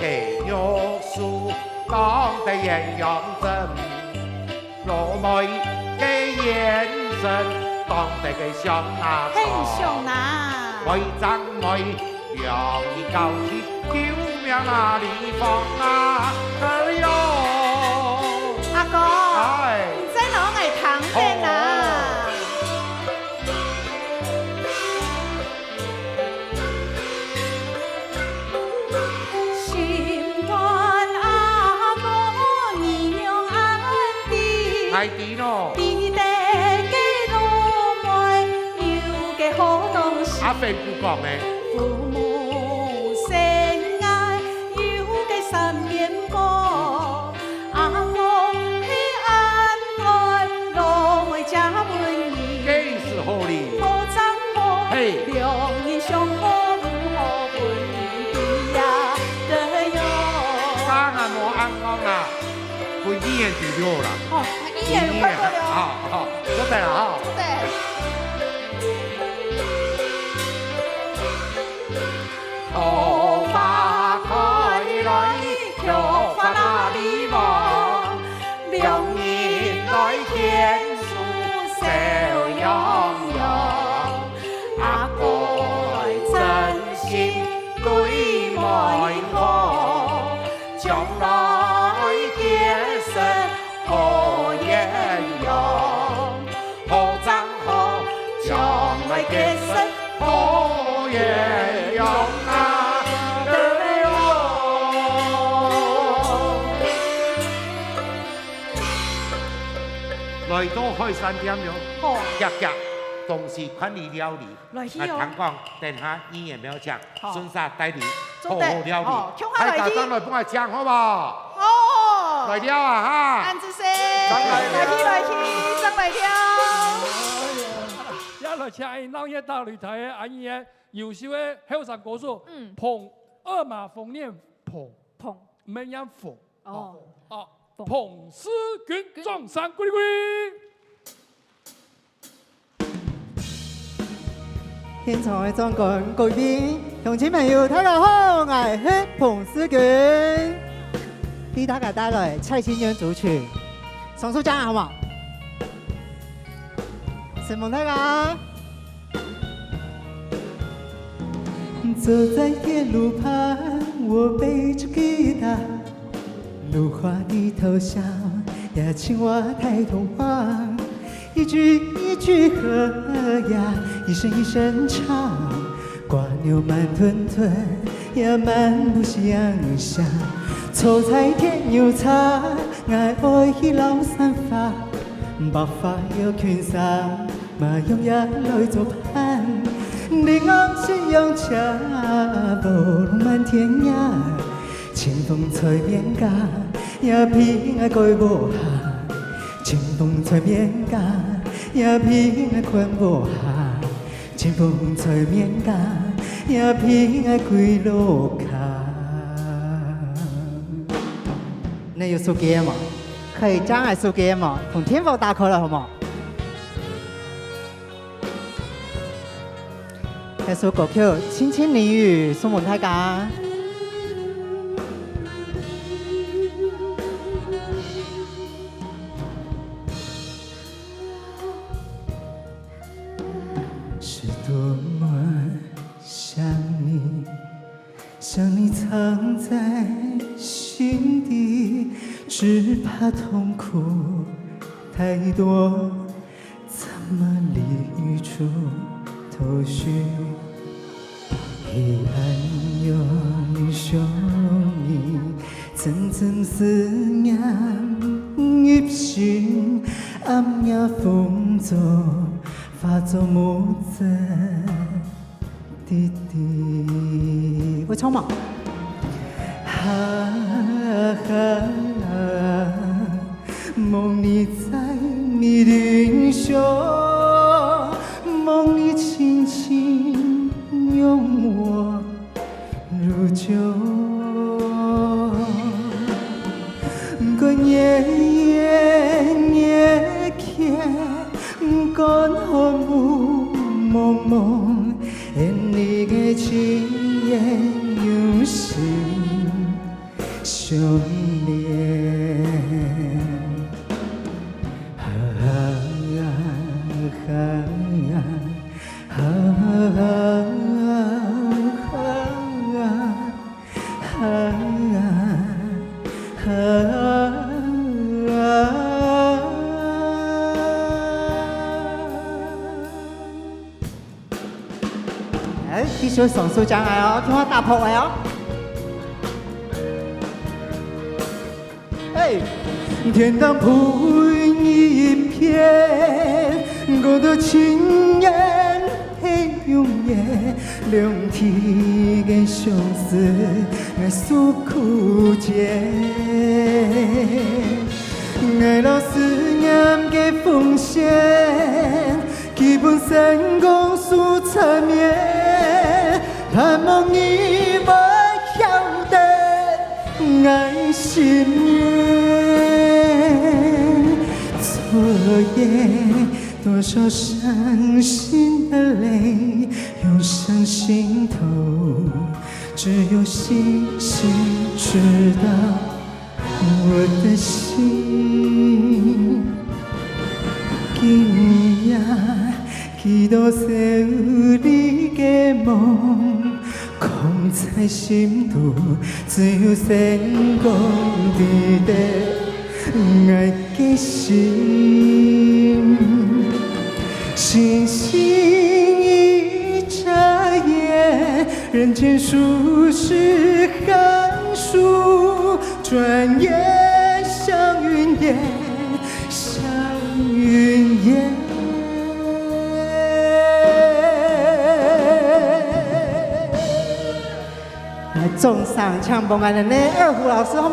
个玉手，當得鸳鸯針。 老妹个眼神，當得个像那草。很像吶。妹正妹，兩人交替，救命哪裡放啊？哎喲！阿哥，哎。你再摎𠊎談談啊。好。 心肝阿哥，你仰恁知？𠊎知咯。知得个老妹有个好東西。阿凡哥講个。父母生𠊎有个三件寶。 阿哥係恁愛，老妹正分你。該就好哩。好正好，嘿。兩人相好，毋好分你知呀，對喲。當然無恁講啦，分議員知就好啦。哦，議員有看過了哦。好，好，做得啦，哈。做得。 桃花開來，桃花哪裡望？兩人來牽手笑洋洋。阿哥愛真心對妹好，將來結識好鸳鸯。 好正好，將來結識好鸳鸯啊！對哦。來到海產店了，好。遽遽，東西看你料理。 來去哦。𠊎聽講，等下議員廟請，好。順續帶你好好料理。好，共下來去。大家上來分𠊎請好無？好。來尞啊哈！恁仔細，來去，來去，正來尞。也來請鬧熱大擂台个恁樣優秀个後生歌手，嗯。彭，二馬逢念彭，彭。毋係念紅。哦。哦，彭思均，掌聲鼓勵鼓勵。 現場个長官、貴賓、鄉親朋友，大家好，𠊎係彭思均，為大家帶來蔡清淵主曲《雙手掌》，好無？承蒙大家。坐在铁路旁，我背着吉他，路花的偷笑，也请我抬头望。一句一句和呀，一声一声唱，瓜牛慢吞吞，也漫不经心。坐在铁牛车， 𠊎愛去尞山花，白髮又裙衫，麻用也來做伴。你講夕陽斜，無浪漫天涯，清風在面頰，也陪𠊎蓋無閒。清風在面頰，也陪𠊎看無閒。 清風在面頰，也陪𠊎歸路口。你有手機無？可以將𠊎手機無？同電話打開來好無？這首歌曲《輕輕細語》送分大家。 是多麼想你，想你藏在心底，只怕痛苦太多，怎麼理出頭緒？ 係恁樣想你，陣陣思念入心，暗夜風中化作霧陣滴滴。會唱嗎？哈哈，望你在你身上，望你輕輕 擁我入懷。過夜夜夜夜，乾渴霧濛濛，願你个情願用心 相戀。哈哈哈哈哈哈哈哈哈哈。 哎，繼續雙手張開哦，聽我打拍仔哦。哎，天堂配你一片，孤獨情人配永遠，兩地个相思，愛訴苦衷。愛摎思念个風線， 寄分星光訴纏綿，盼望你會曉得𠊎心願。昨夜多少傷心的淚，湧上心頭，只有星星知道 我的心。今夜幾多愁慮个夢，空在心肚，只有星光知得𠊎个心。星星一眨眼，人間數十寒暑， 轉眼祥雲煙，祥雲煙。來，掌聲請分𠊎等个二胡老師，好無？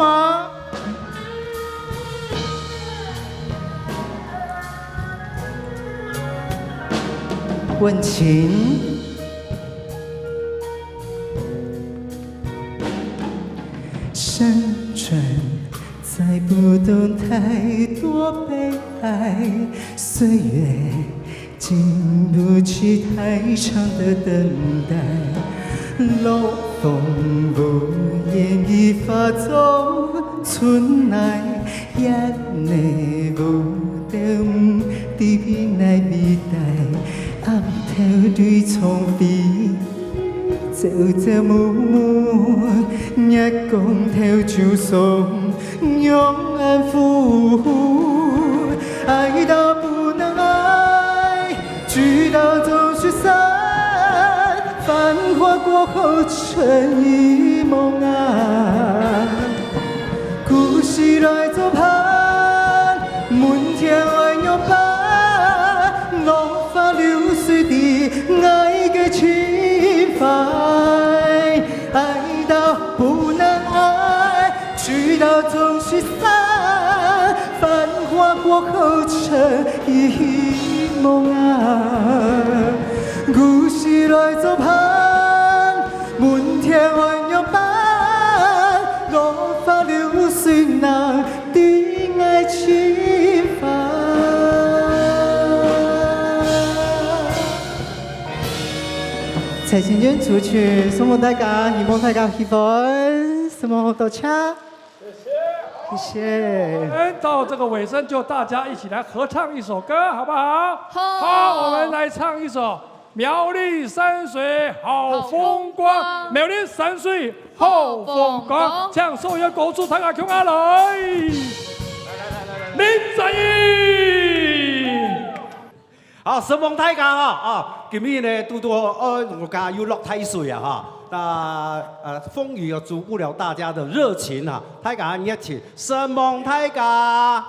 文清。 山川載不動太多悲哀，歲月經不起太長的等待。落紅無言已化作春泥， 眼內無燈，滴鼻內微帶，暗頭對窗飛朝朝暮暮，月光透秋霜，仰恁苦。愛到不能愛，聚到終須散，繁華過後成一夢啊。故事來做伴，問天愛仰般，落花流水的愛个情懷。愛到不能愛，聚到終須散，繁華過後成一夢啊。故事來做伴，問天愛仰般，落花流水難 的愛情花。蔡幸娟主曲，送分大家，希望大家喜歡。承蒙，多謝。謝謝。謝謝。我們到這個尾聲，就大家一起來合唱一首歌，好不好？好。好，我們來唱一首 苗栗山水好風光，苗栗山水好風光，請所有个鼓手大家共下來。林正英。好，承蒙大家哈，啊，今日呢，拄拄好，呃，我家又落大水啊哈，那，呃，風雨又阻不了大家的熱情啊，大家熱情，承蒙大家。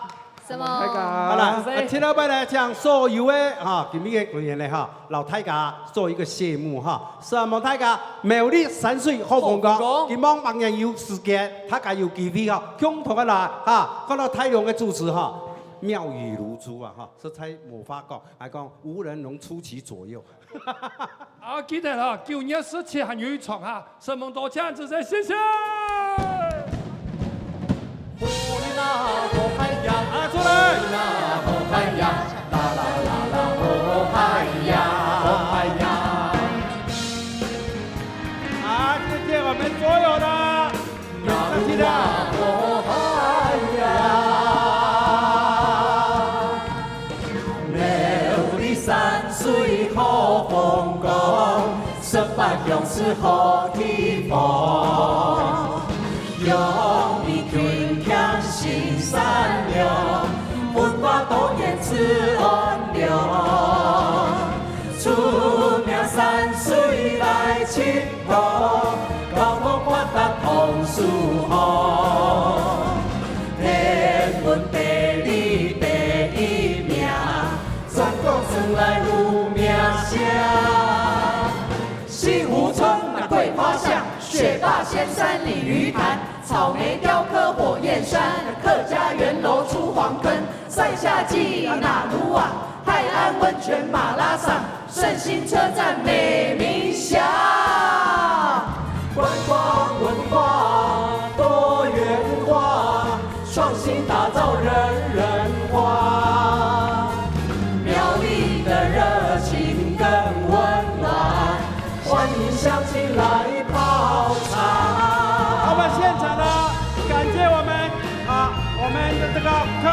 承蒙。好啦，呃，聽到未呢，請所有个哈，今日个表演呢哈， 摎大家做一個謝幕哈。承蒙大家，苗栗山水好風光，好風光。希望明年有時間，大家有機會哈，共同个來哈，看到大龍个主持哈，妙語如珠啊哈，實在無話講，還講無人能出其左右。好，記得哈，九月十七還有一場哈， 承蒙多謝，謝謝，謝謝。啊，出來！啊，謝謝我們所有的。 苗栗山水好風光，十八鄉是好地方。鄉民勤儉心善良，文化多元自然亮。出名山水來尋 交通發達通舒服，天文地理第一名，全國算來有名聲。新湖村那桂花巷，雪霸仙山鯉魚潭，草莓雕刻火焰山，客家圓樓出黃坑，賽夏祭那魯灣，泰安溫泉馬拉松， 勝興車站美名響。觀光文化多元化，創新打造人人花。苗栗的熱情更溫暖，歡迎鄉親來泡茶。好，我們現場呢，感謝我們，啊，我們的這個客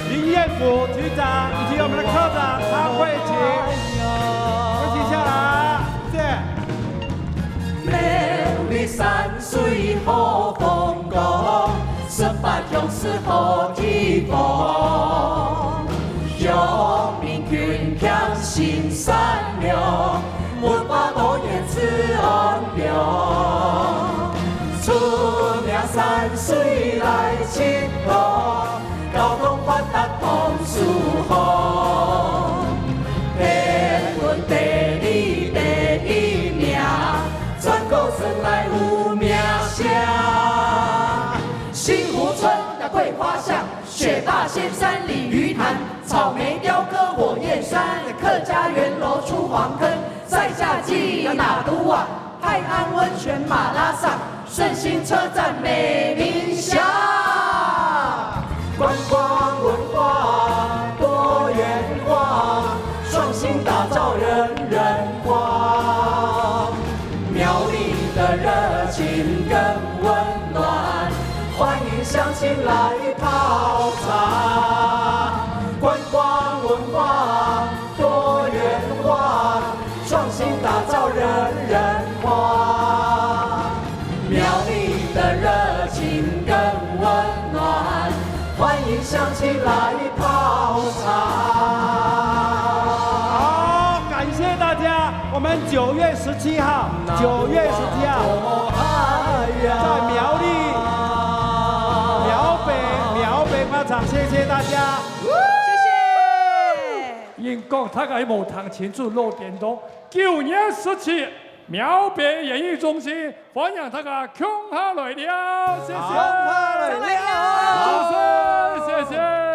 林彥甫局長以及我們的科長湯慧琪，恭喜下來，謝謝。苗栗山水好風光，十八鄉是好地方。鄉民勤儉心善良，文化多元自然亮。出名山水來尋訪， 交通發達通舒服，天文地理第一名，全國算來有名聲。新湖村的桂花巷，雪霸仙山鯉魚潭，草莓雕刻火焰山，客家圓樓出黃坑，賽夏祭那魯灣， 泰安溫泉馬拉松，勝興車站美名響。觀光文化多元化，創新打造人人花。苗栗的熱情更溫暖，歡迎鄉親來泡茶。觀光文化多元化， 創新打造人人十七号，九月十七号，在苗栗，苗北，苗北马场，谢谢大家。谢谢。因讲大家無聽清楚，老顛倒，九月十七，苗北演藝中心，歡迎大家共下來了，謝謝。好，共下來了謝謝，謝謝。